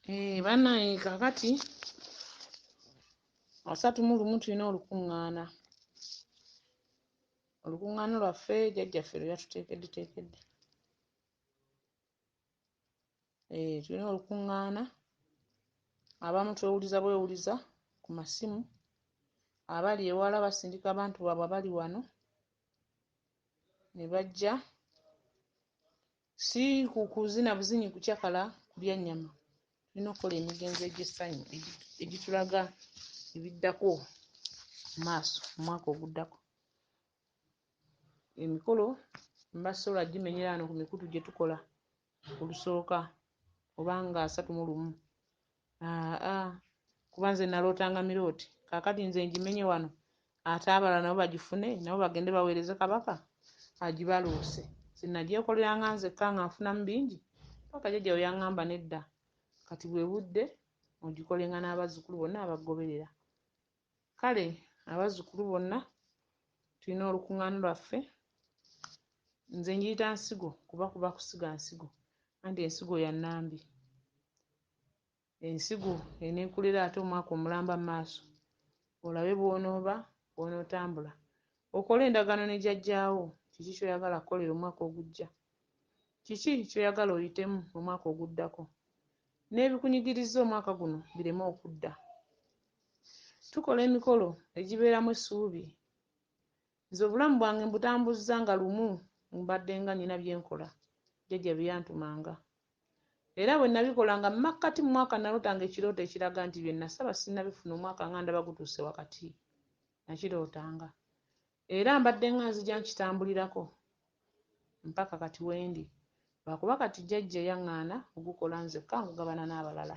Bannange kaakati 31 tulina olukuŋŋaana. Olukuŋŋaana lwaffe jjajjaffe lwe yatuteekeddeteekedde. Tulina olukuŋŋaana, abamu twewuliza bwewuliza ku masimu, abali ewala basindika abantu baabwe abali wano ne bajja, si kuzina buzinyi kucakala kulya nnyama. Tulina okukola emigenzo egy'essanyu egitulaga ebiddako mu maaso mu mwaka oguddako. Emikolo mba sisobola gimenyera wano ku mikutu gye tukola olusooka oba nga 31. Aa kuba nze nalootanga mirooti, kaakati nze ngimenye wano ate abalala nabo bagifune nabo bagende baweereze Kabaka agibaloose. Nze nagyekoleranga nzekka nga nfunamu bingi paka jjajja we yaŋŋamba nedda, kati bwe budde ogikolenga n'abazzukulu bonna abagoberera. Kale abazzukulu bonna tulina olukuŋŋaana lwaffe, nze ngiyita nsigo kuba kuba kusiga nsigo, anti ensigo ya nnambi. Ensigo eneekulera ate omwaka omulamba mu maaso, olabe bw'onooba bw'onootambula. Okole endagaano ne jjajjaawo, kiki ky'oyagala okukolera omwaka ogujja, kiki ky'oyagala oyitemu omwaka oguddako, n'ebikunyigiriza omwaka guno bireme okudda. Tukola emikolo egibeeramu essuubi. Nze obulamu bwange mbutambuzza nga lumu mbadde nga nnina bye nkola jjajja bye yantumanga. Era bwe nabikolanga mu makkati mu mwaka nalootanga ekirooto ekiraga nti bye nasaba sinnabifuna omwaka nga ndaba gutuuse wakati. Nakirootanga. Era mbadde nga nzija nkitambulirako mpaka kati wendi. Lwakuba kati jjajja yaŋŋaana ogukola nzekka ngugabana n'abalala.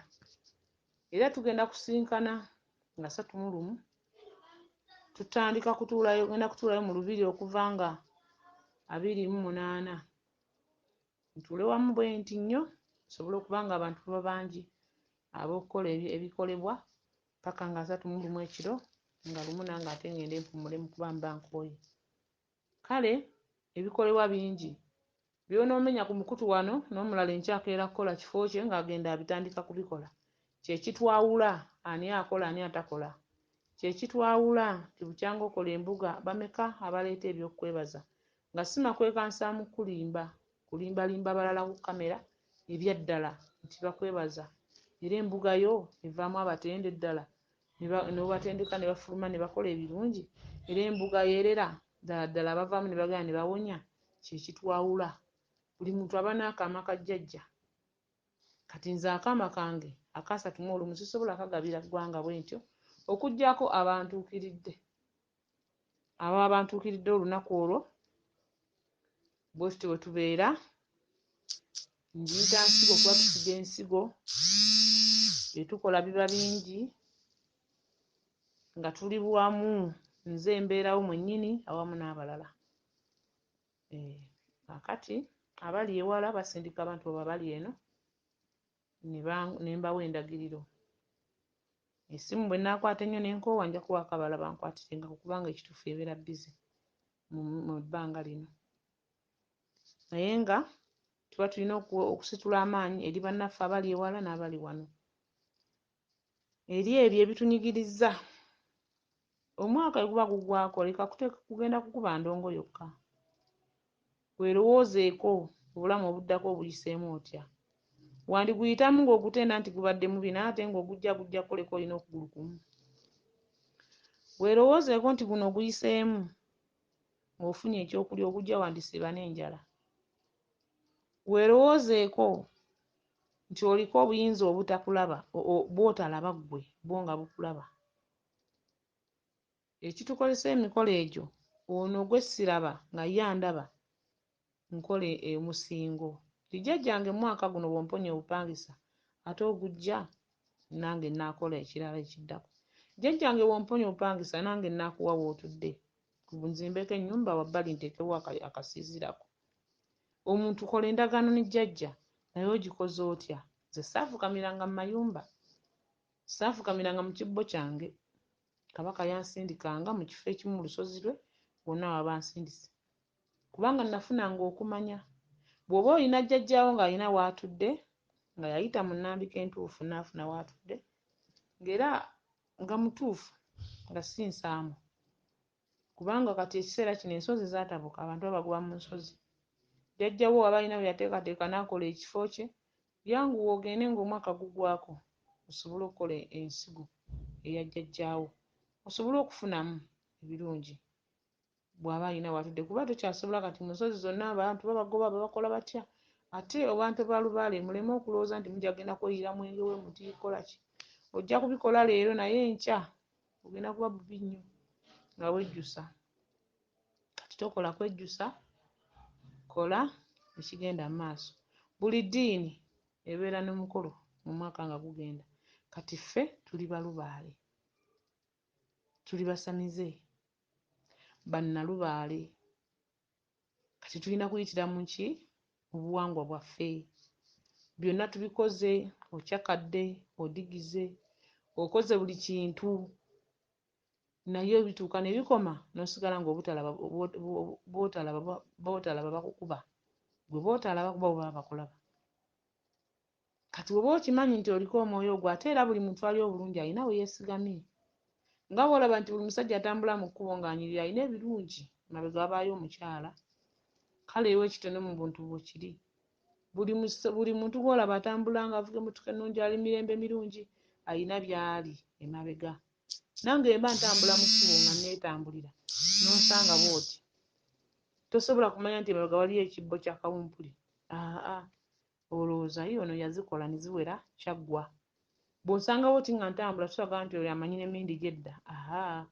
Era tugenda kusinkana nga 31 tutandika kutuulayo, ngenda kutuulayo mu lubiri okuva nga 28. Ntuule wamu bwe nti nnyo nsobole okuba nga abantu baba bangi ab'okukola ebikolebwa paka nga 31 ekiro nga lumu nange ate ngende mpumulemu kuba mba nkooye. Kale ebikolebwa bingi. By'onoomenya ku mukutu wano n'omulala enkya akeera kukola kifo kye ng'agenda abitandika kubikola. Kye kitwawula ani akola ani atakola. Kye kitwawula nti bukyanga okola embuga bameka abaleeta eby'okwebaza nga si makwekansaamu kulimba, kulimbalimba balala ku kkamera ebya ddala nti bakwebaza. Era embuga yo evaamu abatende ddala n'obatendeka ne bafuluma ne bakola ebirungi, era embuga yerera ddala ddala abavaamu ne bagenda ne bawonya. Kye kitwawula. Buli muntu aba n'akaama ka jjajja. Kati nze akaama kange aka 31 sisobola kagabira ggwanga bwe ntyo okuggyako abantuukiridde. Ababa bantuukiridde olunaku olwo bwe tutyo bwe tubeera. Ngiyita nsigo kuba tusiga ensigo, bye tukola biba bingi nga tuli wamu, nze mbeerawo mwennyini awamu n'abalala. Kaakati abali ewala basindika abantu baabwe abali eno ne mbawa endagiriro. Essimu bwe nnaakwata ennyo ne nkoowa nja kuwaako abalala bankwatirenga kubanga ekituufu ebeera bbize mu bbanga lino. Naye nga tuba tulina okusitula amaanyi eri bannaffe abali ewala n'abali wano. Eri ebyo ebitunyigiriza. Omwaka bwe guba guggwaako leka kugenda kukuba ndongo yokka. Weerowoozeeko obulamu obuddako obuyiseemu otya. Wandiguyitamu ng'ogutenda nti gubadde mubi naye ate ng'ogujja gujja kukoleka olina okugulu kumu. Weerowoozeeko nti guno oguyiseemu ng'ofunye ekyokulya ogujja wandisiiba n'enjala. Weerowoozeeko nti oliko obuyinza obutakulaba bw'otalaba ggwe bwo nga bukulaba. Ekitukozesa emikolo egyo ono gwe siraba nga ye andaba nkola omusingo. Nti jjajjange mu mwaka guno bw'omponya obupangisa ate ogujja nange nnaakola ekirala ekiddako. Jjajjange bw'omponya obupangisa nange nnaakuwa w'otudde. Nzimbeko ennyumba wabbali nteekewo akasiisirako. Omuntu kola endagaano ne jjajja naye ogikoze otya? Nze saafukamiranga mu mayumba, saafukamiranga mu kibbo kyange. Kabaka yansindikanga mu kifo ekimu mu lusozi lwe wonna waba ansindise. Kubanga nafunanga okumanya. Bw'oba olina jjajjaawo ng'alina w'atudde nga yayita mu nnambika entuufu n'afuna w'atudde, ng'era nga mutuufu, nga si nsaamu. Kubanga kati ekiseera kino ensozi zaatabuka, abantu babagoba mu nsozi. Jjajja wo aba alina bwe yateekateeka n'akola ekifo kye, yanguwa ogende ng'omwaka guggwako osobole okukola ensigo eya jjajjaawo, osobole okufunamu ebirungi bw'aba alina w'atudde, kuba tokyasobola kati mu nsozi zonna abantu babagoba babakola batya. Ate abantu ba lubaale muleme okulowooza nti mujja kugenda kweyiira mwenge we muti kola ki, ojja kubikola leero naye enkya ogenda kuba bubi nnyo nga wejjusa. Kati tokola kwejjusa, kola ekigenda mu maaso. Buli ddiini ebeera n'omukolo mu mwaka nga gugenda. Kati ffe tuli balubaale, tuli basamize, bannalubaale. Kati tulina kuyitira mu ki? Mu buwangwa bwaffe. Byonna tubikoze, okyakadde, odigize, okoze buli kintu, naye bituuka ne bikoma n'osigala ng'obutalaba bootalaba bakukuba, gwe bootalaba kuba bo baba bakulaba. Kati bw'oba okimanyi nti oliko omwoyo ogwo, ate era buli muntu ali obulungi alina we yeesigamye. Nga bw'olaba nti buli musajja atambula mu kkubo ng'anyirira alina ebirungi, emabega wabaayo omukyala. Kale ewa ekitono mu buntu bwe kiri. Buli muntu gw'olaba atambula ng'avuga emmotoka ennungi, ali mirembe mirungi, alina by'ali emabega. Nange mba ntambula mu kkubo nga neetambulira, n'onsanga bw'oti, tosobola kumanya nti emabega waliyo ekibbo kya kawumpuli. Aa, olowooza ye ono yazikola ne ziwera kyaggwa. Bw'onsanga bw'oti nga ntambula, tosobola nti oyo amanyi n'emmindi gy'edda. Ahaa,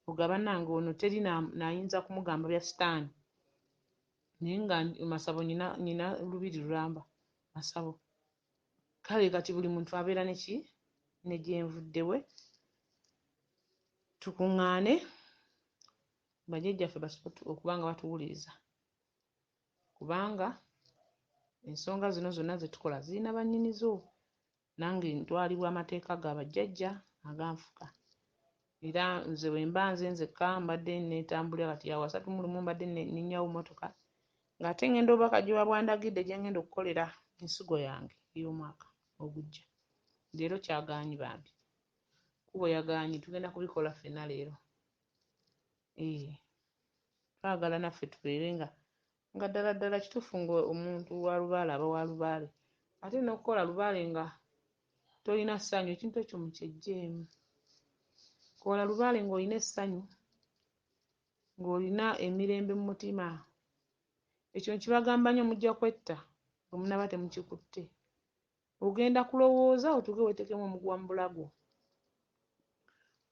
ogamba bannange ono teri nayinza kumugamba bya sitaani. Naye nga masabo nyina lubiri lulamba masabo. Kale kati buli muntu abeera ne ki ne gyenvudde we. Tukuŋŋaane bajjajjaffe basobole okuba nga batuwuliriza, kubanga ensonga zino zonna ze tukola zirina bannyinizo. Nange ntwalibwa amateeka ga bajjajja aganfuka. Era nze bwe mba nze nzekka mbadde neetambulira kati awo 31 mbadde nninnyawo mmotoka ng'ate ngenda obubaka gye bwandagidde gye ngenda okukolera ensigo yange ey'omwaka ogujja. Leero kyagaanyi bambi, kkubo yagaanyi, tugenda kubikola ffenna leero. Twagala naffe tubeere nga ddala ddala kituufu ng'omuntu wa lubaale aba wa lubaale, ate n'okukola lubaale nga tolina ssanyu, ekintu ekyo mukyeggyemu. Kola lubaale ng'olina essanyu, ng'olina emirembe mu mutima. Ekyo nkibagamba nnyo, mujja kwetta bwe munaaba temukikutte. Ogenda kulowooza otuuke weeteekemu omuguwa mu bulago.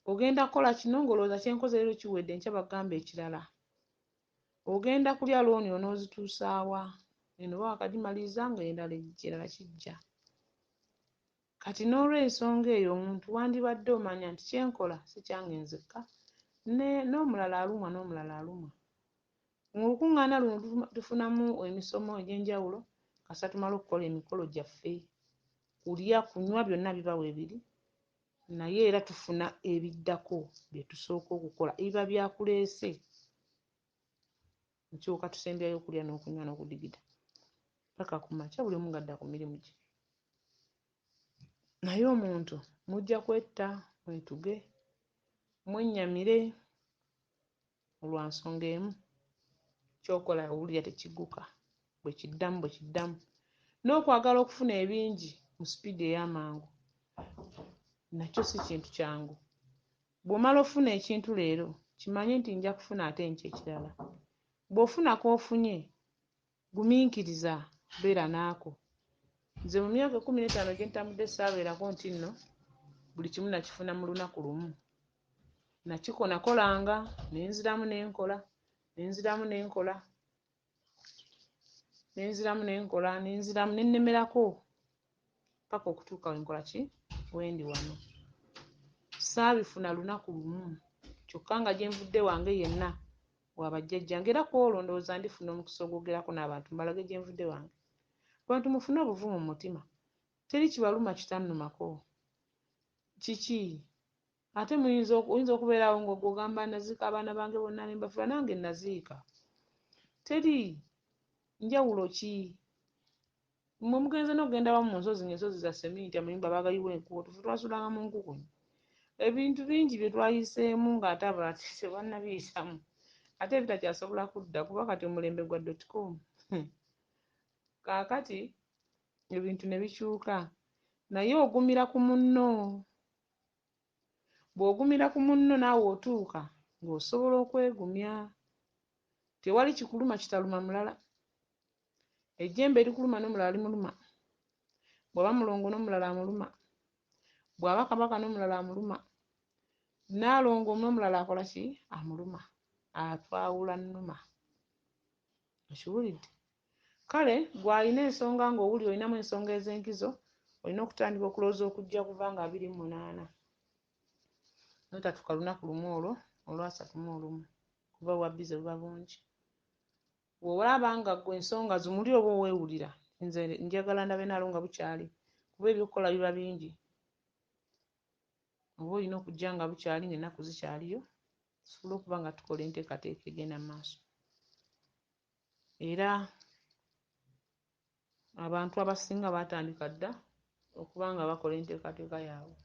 Ogenda kukola kino ng'olowooza kye nkoze leero kiwedde, enkya bakugambe ekirala. Ogenda kulya looni onoozituusa wa? Eno oba waakagimaliriza ng'endala ekirala kijja. Kati n'olw'ensonga eyo omuntu wandibadde omanya nti kye nkola si kyange nzekka, n'omulala alumwa n'omulala alumwa. Mu lukuŋŋaana luno tufunamu emisomo egy'enjawulo kasita tumala okukola emikolo gyaffe. Kulya, kunywa byonna biba weebiri, naye era tufuna ebiddako bye tusooka okukola ebiba byakuleese. Nkyuka tusembyayo okulya n'okunywa n'okudigida paka ku makya buli omu ng'adda ku mirimu gye. Naye omuntu mujja kwetta, mwetuge, mwennyamire olwa nsonga emu, ky'okola owulira tekigguka, bwe kiddamu bwe kiddamu. N'okwagala okufuna ebingi mu sipiidi ey'amangu nakyo si kintu kyangu. Bw'omala ofuna ekintu leero, kimanye nti nja kufuna ate enkya ekirala. Bw'ofuna k'ofunye, gumiikiriza, beera n'ako. Nze mu myaka 15 gye ntambudde saabeerako nti nno buli kimu nakifuna mu lunaku lumu. Nakolanga ne nziramu ne nkola, ne nziramu ne nkola, ne nziramu ne nkola, ne nziramu ne nnemerako paka okutuuka we nkola ki? Wendi wano. Saabifuna lunaku lumu, kyokka nga gye nvudde wange yenna wa bajjajjange, era ku olwo ndowooza ndifuna omukisa ogwogerako n'abantu mbalage gye nvudde wange. Abantu mufune obuvumu mu mutima, teri kibaluma kitannumako. Kiki? Ate oyinza okubeerawo ng'ogamba naziika abaana bange bonna ne mbafiirwa, nange naziika. Teri njawulo ki? Mmwe mugenze n'okugenda awamu mu nsozi ng'ensozi za seminti, amayumba baagayiwa enkuuto, ffe twasulanga mu nkukunyi. Ebintu bingi bye twayiseemu ng'ate abalala tebannabiyitamu, ate ebitakyasobola kudda kuba kati omulembe gwa dot com. Kaakati ebintu ne bikyuka, naye ogumira ku munno. Bw'ogumira ku munno naawe otuuka ng'osobola okwegumya. Tewali kikuluma kitaluma mulala. Ejjembe erikuluma n'omulala limuluma. Bw'aba mulongo n'omulala amuluma. Bw'aba kabaka n'omulala amuluma. Nnaalongo n'omulala akola ki? Amuluma. Atwawula nnuma. Okiwulidde? Kale ggwe alina ensonga ng'owulira olinamu ensonga ez'enkizo, olina okutandika okulowooza okujja kuva nga 28. N'otatuuka lunaku lumu olwo olwasatu mu olumu kuba obwa bbize buba bungi. Bw'olaba nga ggwe ensonga zo muli oba weewulira, nze njagala ndabe naalwo nga bukyali kuba eby'okukola biba bingi. Oba olina okujja nga bukyali ng'ennaku zikyaliyo tusobole okuba nga tukola enteekateeka egenda mu maaso. Era abantu abasinga baatandika dda okuba nga bakola enteekateeka yaabwe.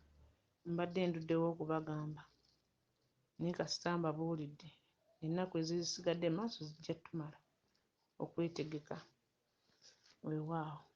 Mbadde nduddewo okubagamba naye kasita mbabuulidde ennaku ezisigadde mu maaso zijja ttumala okwetegeka. Weewaawo.